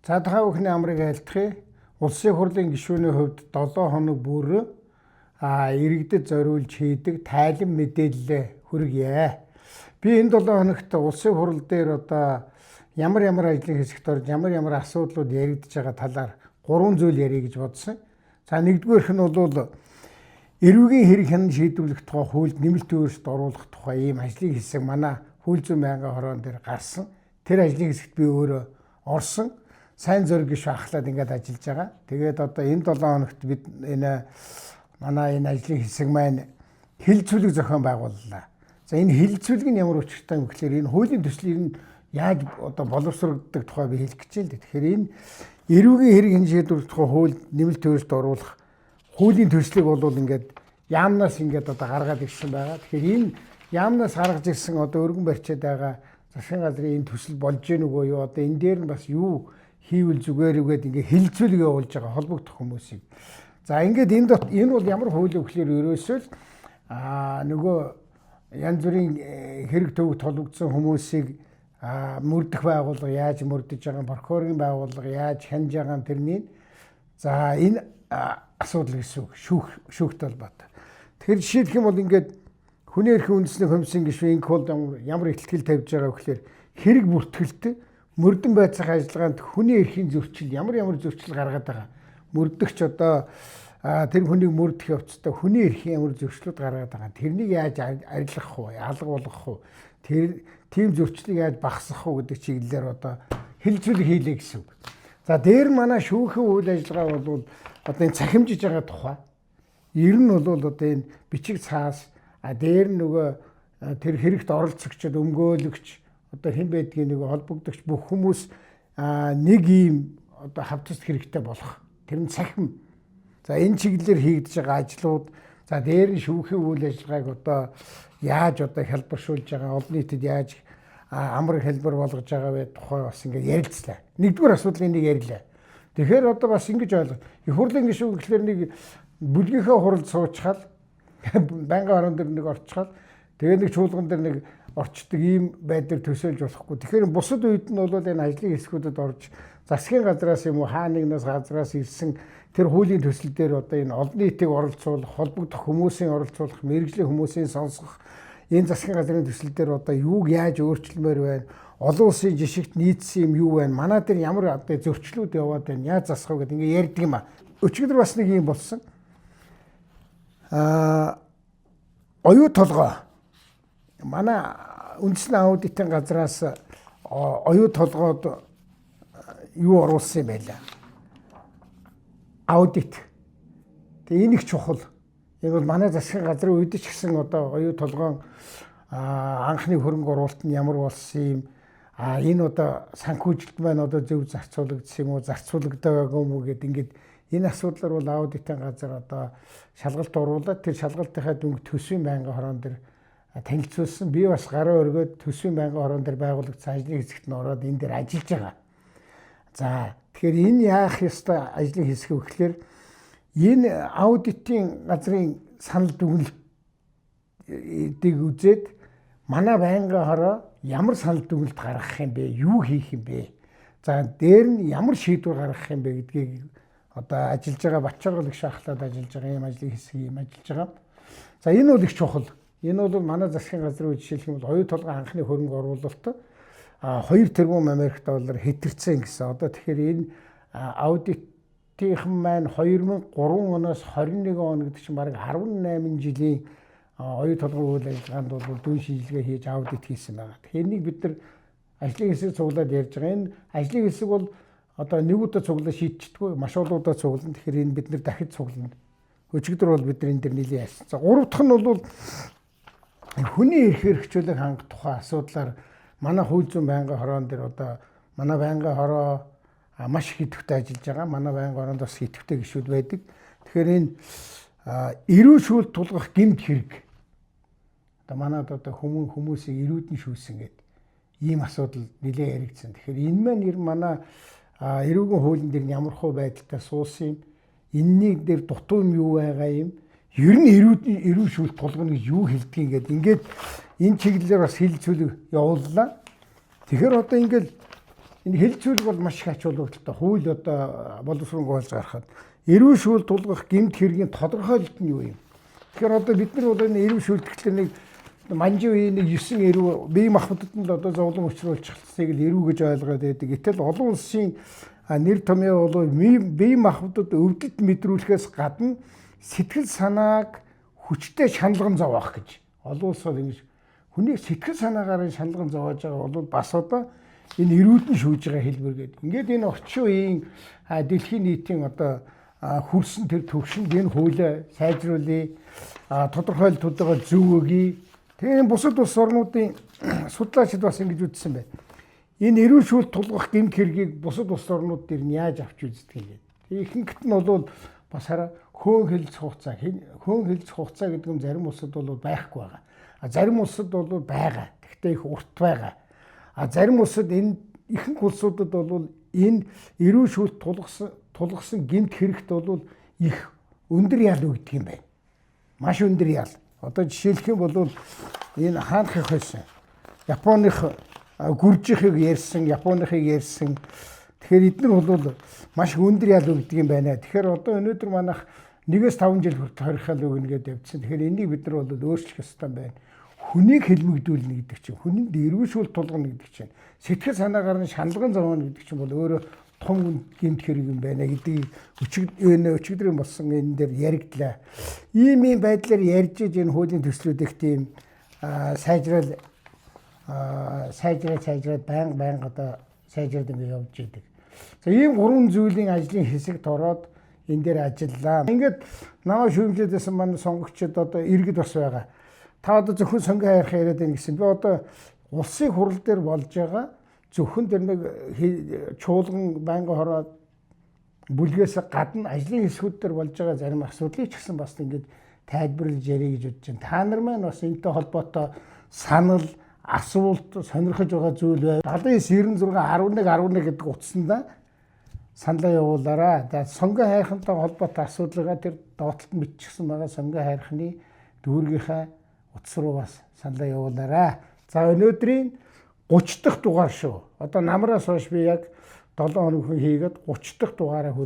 За та бүхний амрыг айлтгая. Улсын хурлын гишүүний хувьд 7 хоног бүр иргэдэд зориулж хийдэг тайлан мэдээллээ хүргье. Би энэ 7 хоногт улсын хурал дээр одоо ямар ямар ажлын хэсэгт орж ямар ямар асуудлууд яригдж байгаа талаар 3 зүйл ярих гэж бодсон. За нэгдүгээрх нь бол эрүүгийн хэрэг хянан шийдвэрлэх тухай хуульд нэмэлт өөрчлөлт оруулах тухай ийм ажлын хэсэг манай хууль зүйн байнгын хороон дээр гарсан. Тэр ажлын хэсэгт би өөрөө орсон. Сайн зориг гişүү ахлаад ингээд ажиллаж байгаа. Тэгээд одоо энэ 7 хоногт бид энэ манай энэ ажлын хэсэг маань хилцүүлэг зохион байгууллаа. За энэ хилцүүлэг нь ямар учиртай юм гэхээр энэ хуулийн төсөл ер нь яаж одоо боловсрогддог тухай би хэлэх гэж байна л. Тэгэхээр энэ эрүүгийн хэрэг хянан шийдвэрлэх тухай хуульд нэмэлт өөрчлөлт оруулах хуулийн төслийг бол ингээд яамнаас ингээд одоо гаргаад ирсэн байгаа. Тэгэхээр энэ яамнаас гаргаж ирсэн одоо өргөн барьчаад байгаа засгийн газрын энэ төсөл болж гэнэ үгүй юу? Одоо энэ дээр нь бас юу хийвэл зүгээр үгээд ингээд хилцүүлэг явуулж байгаа холбогдох хүмүүсийг. За ингээд энэ бол ямар хууль вэ гэхээр ерөөсөө л нөгөө янз бүрийн хэрэг төвөг толгодсон хүмүүсийг мөрдөх байгууллага яаж мөрдөж байгаа, прокурорын байгууллага яаж хянаж байгаа тэрний за энэ асуудал гэсэн үг шүүхтэй холбоотой. Тэгэхээр жишээлх юм бол ингээд хүний эрхийн үндэсний комиссийн гишүүн Инколд ямар ихтгэл тавьж байгаа вэ гэхээр хэрэг бүртгэлт мөрдөн байцаах ажиллагаанд хүний эрхийн зөрчил ямар ямар зөрчил гаргаад байгаа. Мөрдөгч одоо тэр хүнийг мөрдөх явцдаа хүний эрхийн ямар зөрчлүүд гаргаад байгаа. Тэрнийг яаж арилгах вэ? Алга болгох вэ? Тэр тийм зөрчлийг яаж багасгах вэ гэдэг чиглэлээр одоо хэлцүүлэг хийлээ гэсэн үг. За дээр манай шүүхийн үйл ажиллагаа бол одоо энэ цахимжиж байгаа тухай. Ер нь бол одоо энэ бичиг цаас дээр нөгөө тэр хэрэгт оролцогчд, өмгөөлөгч одоо хэн байдгийг нөгөө холбогдогч бүх хүмүүс нэг ийм одоо хавцас хэрэгтэй болох. Тэр нь цахим. За энэ чиглэлээр хийгдэж байгаа ажлууд, за дээр нь шүүхийн үйл ажиллагааг одоо яаж одоо хялбаршуулж байгаа, олон нийтэд яаж амар хэлбэр болгож байгаа вэ тухай бас ингээд ярилцлаа. Нэгдүгээр асуудлыг нэг ярьлаа. Тэгэхээр одоо бас ингэж ойлгоо. Их хурлын гишүүн гэхлээр нэг бүлгийнхээ хуралд суучхаал байнгын хорон дээр нэг орчхаал тэгээ нэг чуулган дээр нэг орчдөг ийм байдлаар төсөөлж болохгүй. Тэгэхээр бусад үед нь бол энэ ажлын хэсгүүдэд орж засгийн газраас юм уу хаа нэгнээс газраас ирсэн тэр хуулийн төсөл дээр одоо энэ олон нийтийг оролцуулах, холбогдох хүмүүсийн оролцуулах, мэргэжлийн хүмүүсийн сонсох энэ засгийн газрын төсөл дээр одоо юуг яаж өөрчлөмөр байна, олон улсын жишгт нийцсэн юм юу байна, манай дээр ямар одоо зөрчлүүд яваад байна, яаж засах вэ гэдэг ингээ ярьдаг юм а. Өчигдөр бас нэг юм болсон. Оюу толгой. Манай үндэсний аудитын газраас оюу толгойд юу оруулсан юм байла. Аудит. Тэгээ энэ их чухал. Энэ бол манай засгийн газрын үед ч гэсэн одоо оюу толгойн анхны хөрөнгө оруулалт нь ямар болсон юм, энэ одоо санхүүжилт маань одоо зөв зарцуулагдсан юм уу, зарцуулагдаагүй юм уу гэд ингээд энэ асуудлаар бол аудитын газар одоо шалгалт оруулаад тэр шалгалтынхаа дүнг төсвийн байнгын хорон дээр танилцуулсан. Би бас гараа өргөөд төсвийн байнгын хорон дээр байгуулагдсан ажлын хэсэгт нь ороод энэ дээр ажиллаж байгаа. За тэгэхээр энэ яах ёстой ажлын хэсэг вэ гэхээр энэ аудитын газрын санал дүгнэлтийг үзээд манай байнгын хороо ямар санал дүгнэлт гаргах юм бэ? Юу хийх юм бэ? За дээр нь ямар шийдвэр гаргах юм бэ гэдгийг одоо ажиллаж байгаа Батчаргал их шахлаад ажиллаж байгаа ийм ажлын хэсэг юм ажиллаж байгаа. За энэ бол их чухал. Энэ бол манай засгийн газрын жишээлх юм бол оюу толгой анхны хөрөнгө оруулалт 2 тэрбум Америк доллар хэтэрсэн гэсэн. Одоо тэгэхээр энэ аудитийнхан маань 2003 оноос 21 он гэдэг чинь бараг 18 жилийн оюу толгойн үйл ажиллагаанд бол дүн шинжилгээ хийж аудит хийсэн байгаа. Тэгэхээр энийг бид нар ажлын хэсэг цуглаад ярьж байгаа. Энэ ажлын хэсэг бол одоо нэг удаа цуглаа шийдчихдэггүй, маш олон удаа цуглана. Тэгэхээр энэ бид нар дахиж цуглана. Өчигдөр бол бид нар энэ дэр нэлээд ярьсан. За гурав дахь нь бол хүний эрх эрхчлөлийг хангах тухай асуудлаар манай хууль зүйн байнгын хороон дээр одоо манай байнгын хороо маш их идэвхтэй ажиллаж байгаа. Манай байнгын хороонд бас идэвхтэй гишүүд байдаг. Тэгэхээр энэ эрүү шүүлт тулгах гэмт хэрэг. Одоо манад одоо хүмүүсийг эрүүдэн шүүлсэн гэдэг ийм асуудал нэлээд яригдсан. Тэгэхээр энэ маань ер манай эрүүгийн хуулийн дээр ямар хуу байдалтай суусан юм. Энэний дээр дутуу юм юу байгаа юм. Ер нь эрүү шүүлт тулгана гэж юу хэлдэг ингээд ингээд энэ чиглэлээр бас хилцүүлэг явууллаа. Тэгэхээр одоо ингээд Энэ хэлцүүлэг бол маш их ач холбогдолтой. Хууль одоо боловсронгүй болж гарахад эрүү шүүл тулгах гэмт хэргийн тодорхойлолт нь юу юм? Тэгэхээр одоо бид нар бол энэ эрүү шүүлтгэлээр нэг манжин үеийн нэг 9 эрүү бие махбодод нь л одоо зовлон учруулчихсыг л эрүү гэж ойлгоод байдаг. Гэтэл олон улсын нэр томьёо бол бие махбодод өвдөлт мэдрүүлэхээс гадна сэтгэл санааг хүчтэй шаналган зовоох гэж. Олон улс бол ингэж хүний сэтгэл санаагаараа шаналган зовоож байгаа бол бас одоо энэ эрүүдэн шүүж байгаа хэлбэр гэдэг. Ингээд энэ орчин үеийн дэлхийн нийтийн одоо хүрсэн тэр төвшөнд энэ хуулиа сайжруулъя, тодорхойлолтуудаа зөв өгье. Тэгээ энэ бусад улс орнуудын судлаачид бас ингэж үзсэн байна. Энэ эрүүл шүүлт тулгах гэмт хэргийг бусад улс орнууд дээр нь яаж авч үздэг юм бэ? Тэгээ ихэнхт нь бол бас хараа хөөн хэлцэх хугацаа, хөөн хэлцэх хугацаа гэдэг нь зарим улсад бол байхгүй байгаа. А зарим улсад бол байгаа. Гэхдээ их урт байгаа. А зарим улсад энэ ихэнх улсуудад бол энэ эрүүл шүүлт тулгасан гэмт хэрэгт бол их өндөр ял өгдөг юм байна. Маш өндөр ял. Одоо жишээлх юм бол энэ хаанах их байсан. Японых гүржихийг ярьсан, Японыхыг ярьсан. Тэгэхээр эдгээр бол маш өндөр ял өгдөг юм байна. Тэгэхээр одоо өнөөдөр манайх 1-5 жил хүртэл хорихол өгнө гэдээ явдсан. Тэгэхээр энийг бид нар бол өөрчлөх ёстой юм байна. Хүнийг хэлмэгдүүлнэ гэдэг чинь, хүнд эргүүлшүүл тулгана гэдэг чинь, сэтгэл санаагаар нь шаналган зовооно гэдэг чинь бол өөрөө том гэмт хэрэг юм байна гэдгийг өчигдрийн болсон энэ дээр яригдлаа. Ийм байдлаар ярьж иж энэ хуулийн төслүүд их тийм сайжрал сайжраад байнга одоо сайжраад ингэ явж идэг. За ийм гурван зүйлийн ажлын хэсэгт ороод энэ дээр ажиллаа. Ингээд намайг шүүмжлээд байсан манай сонгогчид одоо иргэд бас байгаа. Та одоо зөвхөн сонгон хайрах яриад байна гэсэн. Би одоо улсын хурал дээр болж байгаа зөвхөн тэр нэг чуулган байнгын хороо бүлгээс гадна ажлын хэсгүүд дээр болж байгаа зарим асуудлыг ч гэсэн бас ингээд тайлбарлаж ярих гэж бодож байна. Та нар маань бас энэтэй холбоотой санал, асуулт, сонирхож байгаа зүйл байв. 79 96 11 11 гэдэг утсандаа саналаа явуулаарай. За сонгон хайрхантай холбоотой асуудлыгаа тэр доотлолт нь биччихсэн байгаа сонгон хайрхны дүүргийнхаа утас руу бас саналаа явуулаарай. За өнөөдрийн 30 дахь дугаар шүү. Одоо намраас хойш би яг 7 хоног хийгээд 30 дахь дугаараа хүргэж